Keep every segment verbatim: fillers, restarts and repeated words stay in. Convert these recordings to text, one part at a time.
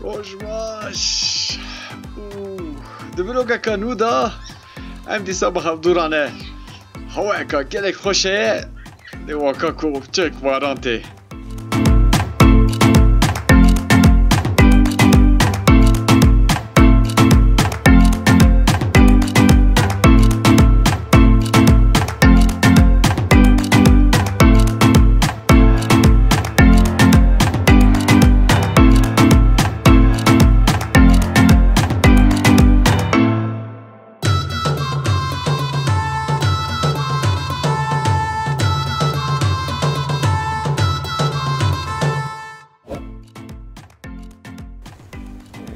Roj baş. Û di vlogeke nû de em dîsa bi hevdû re ne. Hewayeka gelek xweş e. Lê waka ku çek baran tê.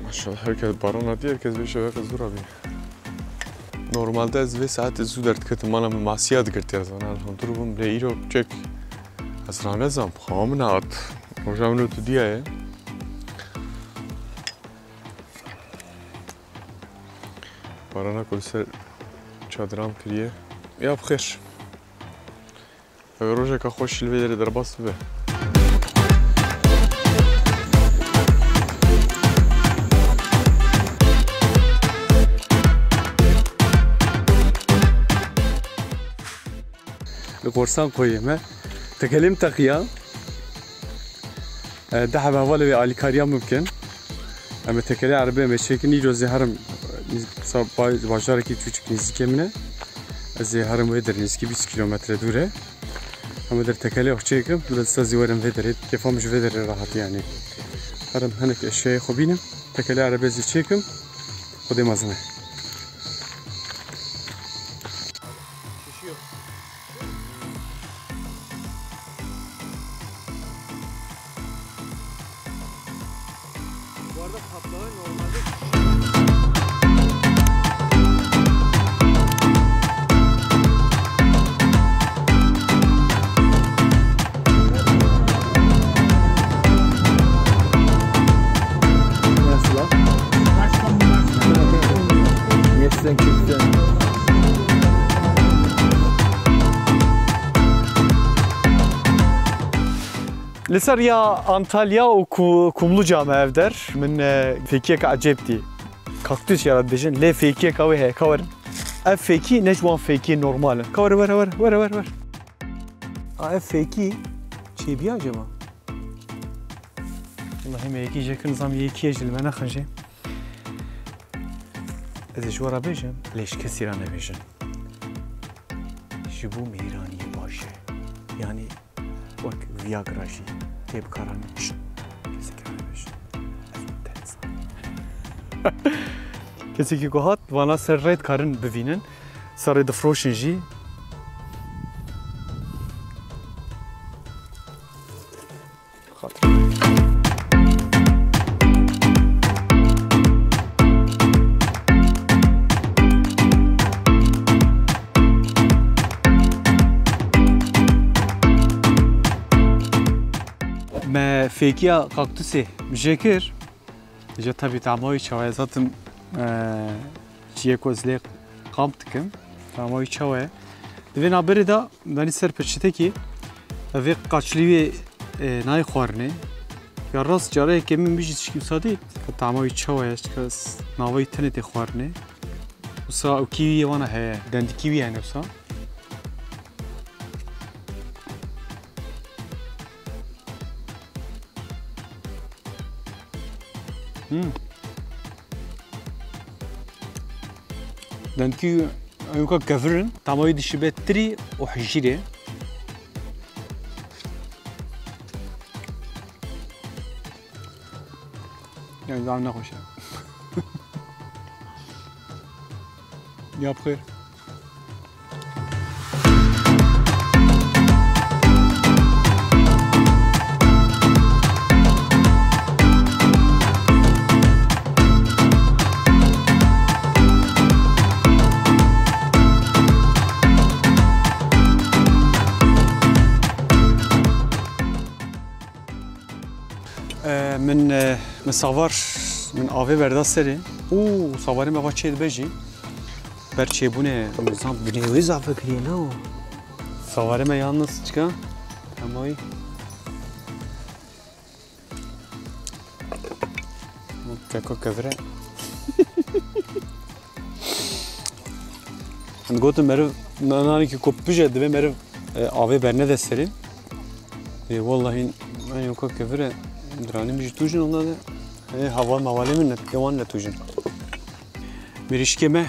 Maşallah, herkes barana diye, herkes bir şey, herkes dur abi. Normalde ez vê saetê zû derdiketim, mala min masiya digirtiya zana, elhamdülillah bûm, lê îro çek ez ranezam, xawa min hat. Roja min tu diya ye. Barana ku li ser çadiran kiriye. Ya bi xêr. Ev rojeka xweş li vê derê derbas bibe. Li Korsan koyê me tekelê min teqiya. E, deh hev hevalê wê alîkariya min bikin. Em ê tekelê erebê em ê çêkin. Îro zê herim, e, sa-, ba-, bajarekî çûçik nêzîkê min e. Ez ê herim wê der nêzîkî bîst kîlometre dûr e. Em ê der tekelê xwe çêkim. Bila dîsa zî werim vê derê. Kêfa min ji vê derê rahat e yanî. Herim hinek eşyayê xwe bînim. Tekelê erebê zî çêkim. Xwedê mezin e. Şişiyor. Bu arada patlağı normalde Nasıl lan? Geçsen gitsen. Li ser ya Antalya û Ku-, Kumluca me ev der. Min, e, fêkiyeke ecêb dî. Kaktüs ya dibêjin, lê fêkiyeka wê heye. Ka werin. Ev fêkî ne ji wan fêkiyê normal in. Ka were, were, were, were, were, were. A, ev fêkî çêbiya acaba? Wellahî me yekî jê kir, nizam yekî ye ji li me nexin jê. Ez ê ji we re bêjim, lê ji kesî re nebêjin. Ji bo mêraniyê baş e. Yanî wek Viagra jî tê bikaranîn. Şşt! Kesekî re nebêjin. Ez te dizam. Kesekî ku hat, vana ser rê dikarin bivînin. Ser rê difroşin jî. Me fêkiya kaktûsê jê kir. Îca tevî tama wî çawa ye? Zaten, e, çiyê ku ez lê kamp dikim. Tama wî çawa ye? Di vê navberê de danî ser pirçitekî, ev ê qaçlî wê, e, nayê xwarinê. Ya rast careyekê min bijî tişkî wisa dît, ke tama wî çawa ye, çika nava wî tenê tê xwarinê. Wisa ew kîwî yê wana heye, dendikî wî hene wisa. Hmm. Dendikî ewka kevir in, tama wî dişibe tirî û hijîrê. Yani daha ne hoş ya. Ya bixêr. E, min, e, min savar, min avê berda serê. Û savarê me va çê dibe jî. Ber çêbûnê, min zan binê wê zaf vekirî, ne o? Savarê me yalnız çika? Ama wî. Keko kevire. Em gotin meriv, na-, nanekî ku pije divê meriv, e, avê bernede serê. Ê, wellahî, en yoka kevire, diranî min jî tûjin onda de. Ê, heval mevalê min ne, ê wan ne tûjin. Mirîşkê me,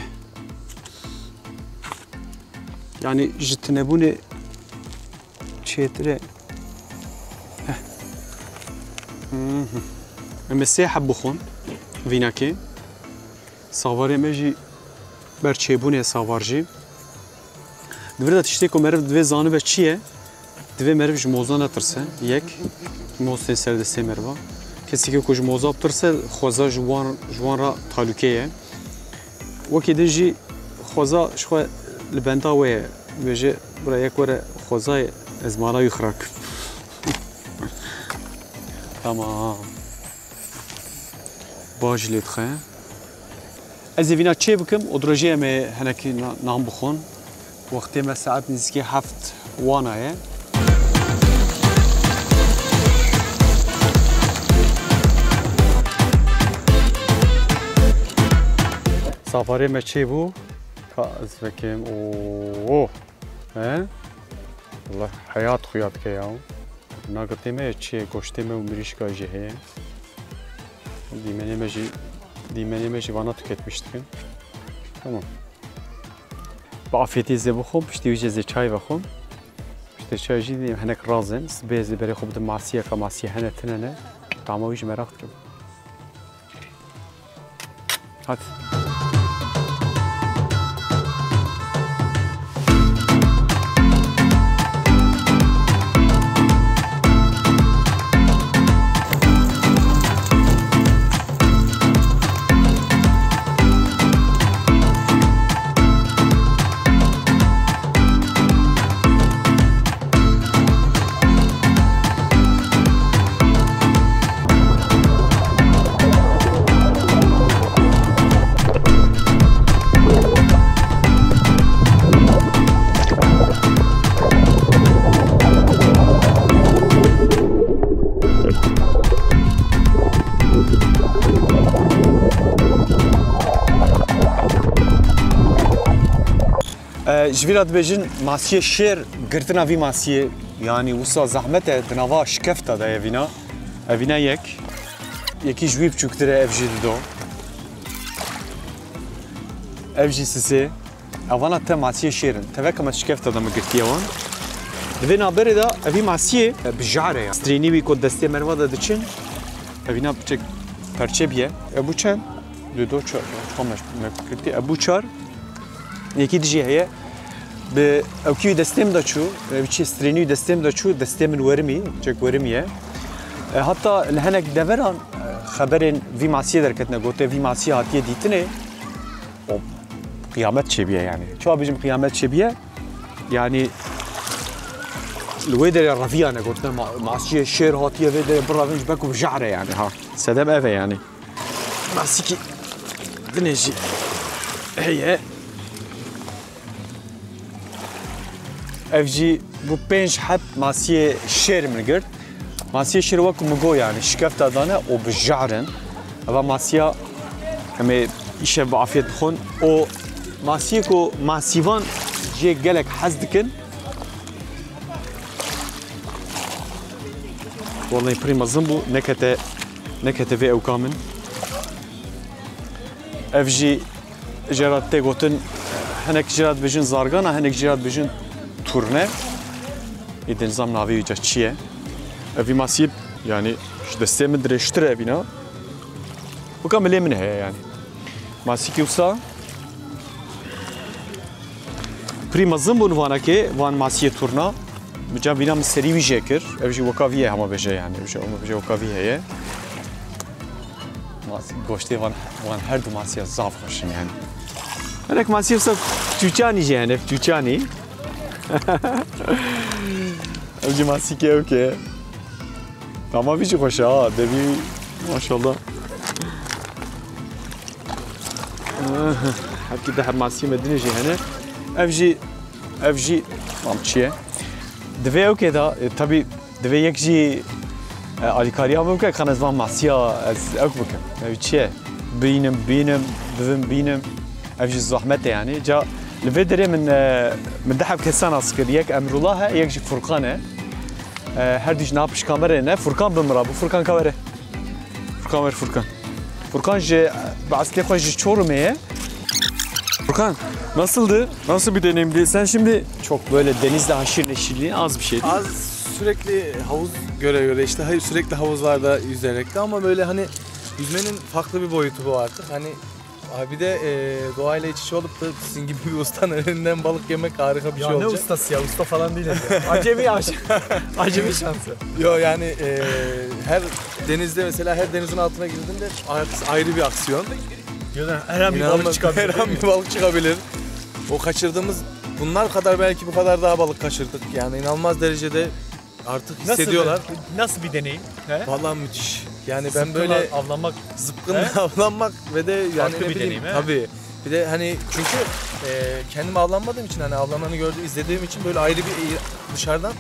yanî ji tinebûnê çêtir e. Heh. Mhm. Em ê sê heb bixwin vînakê. Savarê me jî ber çêbûnê savar jî. Di vir de tiştê ku meriv divê zanibe çi ye, divê meriv ji moza netirse. Yek, moz tê ser destê meriva. Kesekî ku ji moza bitirse, xweza ji wan, ji wan re talûke ye. Wekî din jî xweza ji xwe li benda wê ye. Dibêje, bira yek were xwezayê ez mala wî xira kim. Tamam. Ba jî lê dixe. Ez ê vîna çê bikim û dirojê em ê hinekî na-, nan bixwin. Wextê me saet nêzîkî heft wana ye. Safarê me çêbû. Ka ez vekim. Oo. He? Welleh heyat xuya dike ya. Na girtê me ye çi ye, goştê me û mirîşka jî heye. Dîmenê me jî, dîmenê me jî vana tüketmiş dikin. Tamam. Bi afiyetê zê bixwim, piştî wî jê zê çay vexwim. Piştê çay jî dê hinek razin, sibê zê berê xwe bidim masiyeka, masiye hene tine ne. Tama wî jî meraq dikim. Hadi. E, ji vî re dibêjin masiyê şêr, girtina vî masiyê, yanî wisa zehmet e, di nava şikefta de ye vîna. Evîna yek. Yekî ji wî biçûktir e, ev jî dido. Ev jî sisê. Evana te masiyê şêr in. Teveka me şikefta de me girtiye wan. Di vê navberê de evî masiyê, e, bi jar e ya. Strênî wî ku destê meriva de diçin. Evîna piçek perçe biye. Ev bû çend? Dido çar. Çar me, me girtiye. Ev bû çar. Yekî dijî heye. Bi ewkî wî destê min de çû, e, bi çi strênî wî destê min de çû, destê min werimî, çek werimî ye. E, heta li hinek deveran, e, xeberên vî masiyê derketine, gote vî masiyê hatiye dîtinê, o qiyamet çêbiye yanî. Çawa bêjim qiyamet çêbiye? Yanî li wê derê reviyane gotine ma-, masiyê şêr hatiye vê derê birevin ji ber ku bijare yanî ha. Sedem ev e yanî. Masîkî dinê jî heye. Ev jî bû pênc heb masiyê şêr min girt. Masiyê şêr wek min got yanî şikefta dane û bi jar in. Eva masiya em ê îşev bi afiyet bixwin. Û masiyê ku masîvan jê gelek hez dikin. Wellahî pirî mezin bû, nekete, nekete vê ewka min. Ev jî jê re tê gotin, hinek jê re dibêjin zargana, hinek jê re dibêjin turne. Ê dê nizam navê wî ca çi ye. Ev vî masî, yanî ji destê min dirêjtir e vîna. Weka milê min heye yanî. Masîkî wisa pirî mezin bûn vanekê, van masiyê turna. Min ca vîna min serî wî jê kir. Ev jî weka vî ye hema bêje yanî. Ev jî hema bêje weka vî heye. Mas-, goştê van, van her du masiya zaf xweş in yanî. Hinek masiyê wisa çûçanî jî hene, çûçanî. Ev jî masîkê ewkê. Ama vî jî xweş e ha, devî maşallah. Hepkî de hep masiyê me dinê jî hene. Ev jî, ev jî, mam çi ye? Divê ewkê de, e, tabî divê yek jî E, alîkariya min bike, kan ez van masiya ez ew bikim. Ev çi ye? Bînim, bînim, bivim, bînim. Ev jî zahmet e yani. Ca li vê derê min, e, min du heb kesan nas kir. Yek Emrullah e, yek jî Furkan e. E, her du jî niha pişt kamerê ne. Furkan bi min re bû. Furkan ka were. Furkan wer Furkan. Furkan ji, bi eslê xwe ji Çorumê ye. Furkan, nasıldı? Nasıl bir deneyimdi? Sen şimdi çok böyle denizde haşır neşirliğin az bir şey değil mi? Az, sürekli havuz göre göre, işte hayır, sürekli havuzlarda yüzerekti ama böyle hani yüzmenin farklı bir boyutu bu artık. Hani abi de e, doğayla iç içe olup da sizin gibi bir ustanın elinden balık yemek harika bir şey olacak. Ya ne ustası ya, usta falan değiliz ya. Acemi aş-, acemi şansı. Yo yani e, her denizde mesela her denizin altına girdiğinde artık ayrı bir aksiyon. Ya da her an bir balık İnanılmaz, çıkabilir, her an değil mi? Bir balık çıkabilir. O kaçırdığımız, bunlar kadar belki bu kadar daha balık kaçırdık. Yani inanılmaz derecede artık Nasıl hissediyorlar. Bir, nasıl bir deneyim? He? Vallahi müthiş. Yani ben Zıpkınla böyle avlanmak, zıpkınla he? Avlanmak ve de yani Farklı ne bir bileyim, deneyim, he? Tabii. Bir de hani çünkü e, kendim avlanmadığım için hani avlananı gördüğüm, izlediğim için böyle ayrı bir e, dışarıdan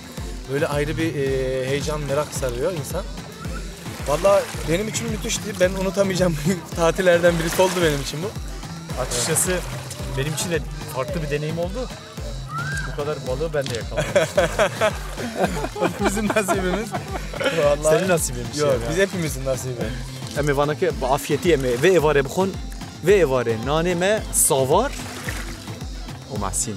böyle ayrı bir e, heyecan, merak sarıyor insan. Vallahi benim için müthişti. Ben unutamayacağım tatillerden birisi oldu benim için bu. Açıkçası benim için de farklı bir deneyim oldu. Bu kadar balığı ben de yakalamamıştım. Bizim nasibimiz. Vallahi. Senin nasibin bir şey. Yok, ya. Biz hepimizin nasibi. Em ê vanakê bi afiyetî em ê vê êvarê bixwin. Vê êvarê nanê me savar û masîn.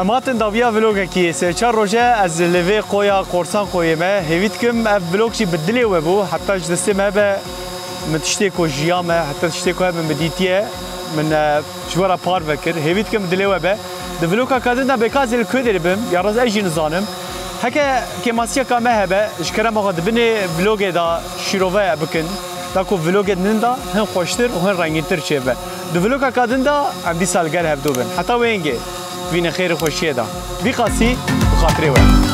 Em hatin dawiya vlogekî. Sê çar roj e ez li vê qoya Qorsan qoyê me. Hêvî dikim ev vlog jî bi dilê we bû. Heta ji destê me hebe min tiştê ku jiya me, heta tiştê ku hebe min dîtiye, min, e, ji we re parve kir. Hêvî dikim dilê we be. Di vlogeka din de bêka ez ê li ku derê bim, ya rast ez jî nizanim. Heke kêmasiyeka me hebe, ji kerema xwe di binê vlogê de şîrove bikin, da ku vlogê din de hin xweştir û hin rengîntir çêbe. Di vlogeka din de em dîsa li gel hevdû bin. Heta wê hingê, vînê xêr û xweşiyê de. Vî qasî bi xatirê we.